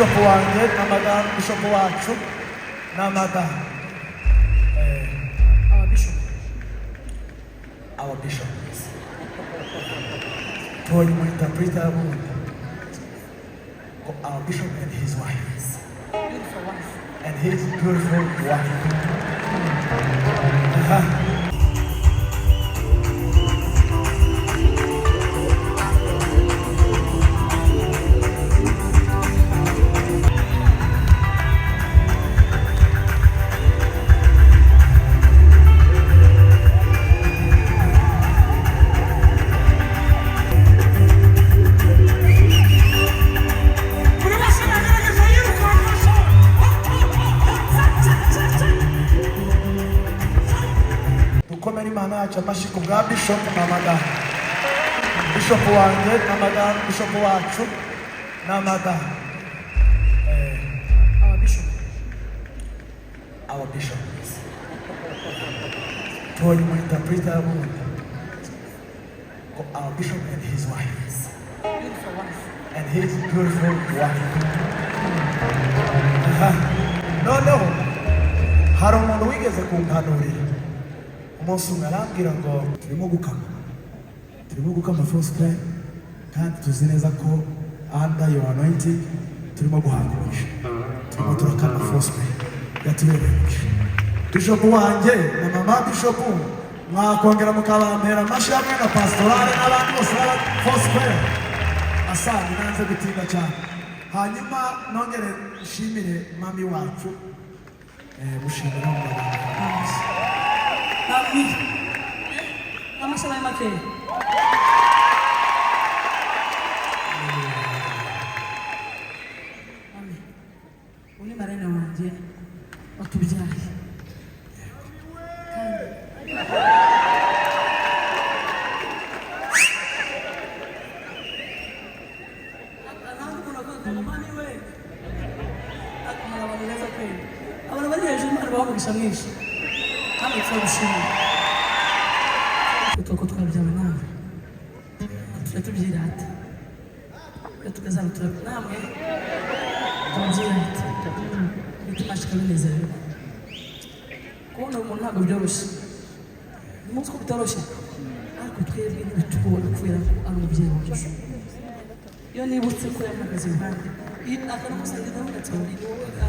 Bishop wanjye na madamu, bishop wacu na madamu. Our bishop. Our bishop. Tubonye umu interpreter wundi ngo our bishop and his wife. Beautiful wife. And his beautiful wife. Aha. Buri wese aragerageza yirukanka. Dukomere Imana yacu amashyi ku bwa bishop na madamu. Bishop wanjye na madamu, bishop wacu na madamu. Our bishop. Our bishop. Tubonye umu interpreter wundi ngo our bishop and his wife. Beautiful wife. And his beautiful wife. Aha. Noneho hari umuntu wigeze kumpanurira umunsi umwe, arambwira ngo turimo gukama, turimo gukama Foursquare, kandi tuzi neza ko under your anointing turimo guhabwa umugisha. Turimo turakama Foursquare, yatubereye umugisha. Bishop wanjye na mama bishop, mwakongera mukabampera amashyi hamwe na pastorale n'abandi bose baba Foursquare. Asanga nanze gutinda cyane. Hanyuma nongere nshimire mami wacu, mushimira mu magambo. Mami. Amashyi abaye makeya. Mami. Uyu ni marraine wanjye watubyaye. Kandi ntabwo umuntu avuga ngo mami we. Akamara abantu beza kweli. Abantu bari hejuru, Imana ibaha umugisha mwinshi. Kandi turagushimira. Ko twabyawe nawe. Tujya tubyirata. Iyo tugeze aho namwe turabyirata. Imitima yacu ikabinezererwa. Kubona umuntu ntabwo byoroshye. Umunsi ko bitoroshye. Ariko twebwe ntibitugora kubera ko ari umubyeyi wacu. Iyo nibutse ko yampagaze iruhande, akanamusangira, ndavuga ati: "Ni wowe ga.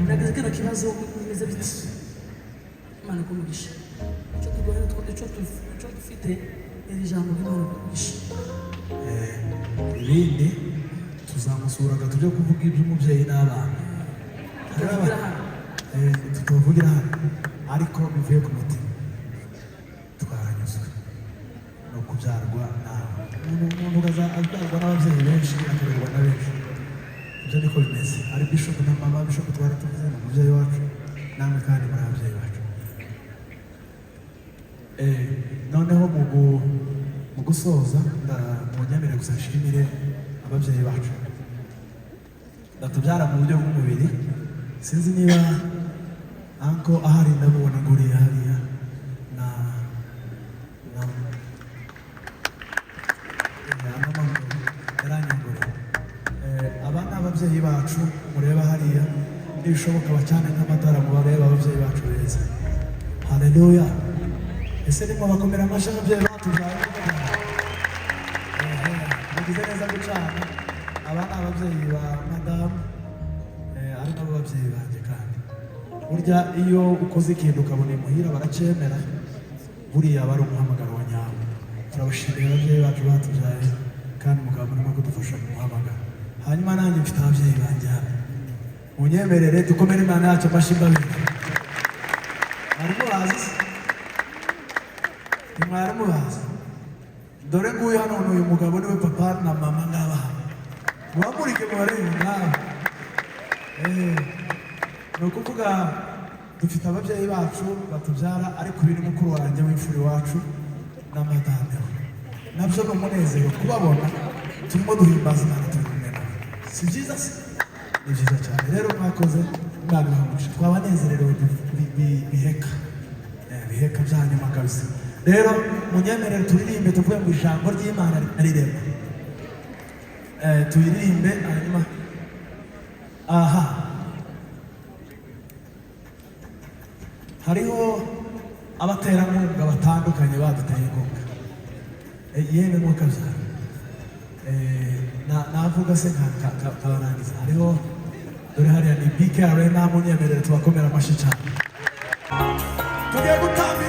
Nagize kino kibazo, bimeze biti." Imana ikumugisha. Icyo tugora, icyo dufite ni iri jambo ry'Imana ikumugisha. Ibindi tuzamusuraga tujye kuvuga iby'umubyeyi n'abana. Tukavugira hano. Tukavugira hano, ariko bivuye ku mutima, twaranyuzwe no kubyarwa nawe. Umuntu abyarwa n'ababyeyi benshi, akarerwa na benshi, ibyo niko bimeze. Ari bishop na mama bishop twari tuvuze, ni umubyeyi wacu, namwe kandi muri ababyeyi bacu. Noneho mu gusoza, munyemere gusa nshimire ababyeyi bacu batubyara mu buryo bw'umubiri. Sinzi niba uncle ahari, ndamubona nguriye hariya na mama yaranyongoreye. Aba ni ababyeyi bacu mureba hariya. Nibishoboka bacane nk'amatara mubareba, ababyeyi bacu beza. Haleluya! Ese nimwe bakomera amashyi ababyeyi batubyaye? Ehe, mugize neza gucana. Aba ni ababyeyi ba madamu, ari nabo babyeyi banjye. Kandi burya iyo ukoze ikintu ukabona imuhira baracyemera, buriya aba ari umuhamagaro wa nyawo. Turabashimira ababyeyi bacu batubyaye, kandi mukaba murimo kudufasha mu muhamagaro. Hanyuma nanjye mfite ababyeyi banjye hano, munyemerere dukomere Imana yacu amashyi mbabiri. Mwari mubazi se? Ntimwari mubazi? Dore nguyu hano, ni uyu mugabo, niwe papa na mama. Ngaba hano, mubamurike mubarebe ngaho. Ni ukuvuga dufite ababyeyi bacu batubyara, ariko uyu ni mukuru wanjye w'imfura iwacu na madame we. Nabyo ni umunezero kubabona turimo duhimbaza Imana turi kumwe nawe. Si byiza se? Ni byiza cyane. Rero mwakoze, Imana ibahe umugisha. Twabanezererewe biheka, biheka bya nyuma kabisa. Rero munyemerere turirimbe, tuvuge ngo ijambo ry'Imana rirema. Tuyiririmbe hanyuma. Aha hariho abaterankunga batandukanye baduteye inkunga. Yemwe mwakabyara, navuga se nkabarangiza. Hariho, dore hariya ni BK Arena, munyemerere tubakomera amashyi cyane. Tugiye gutanga.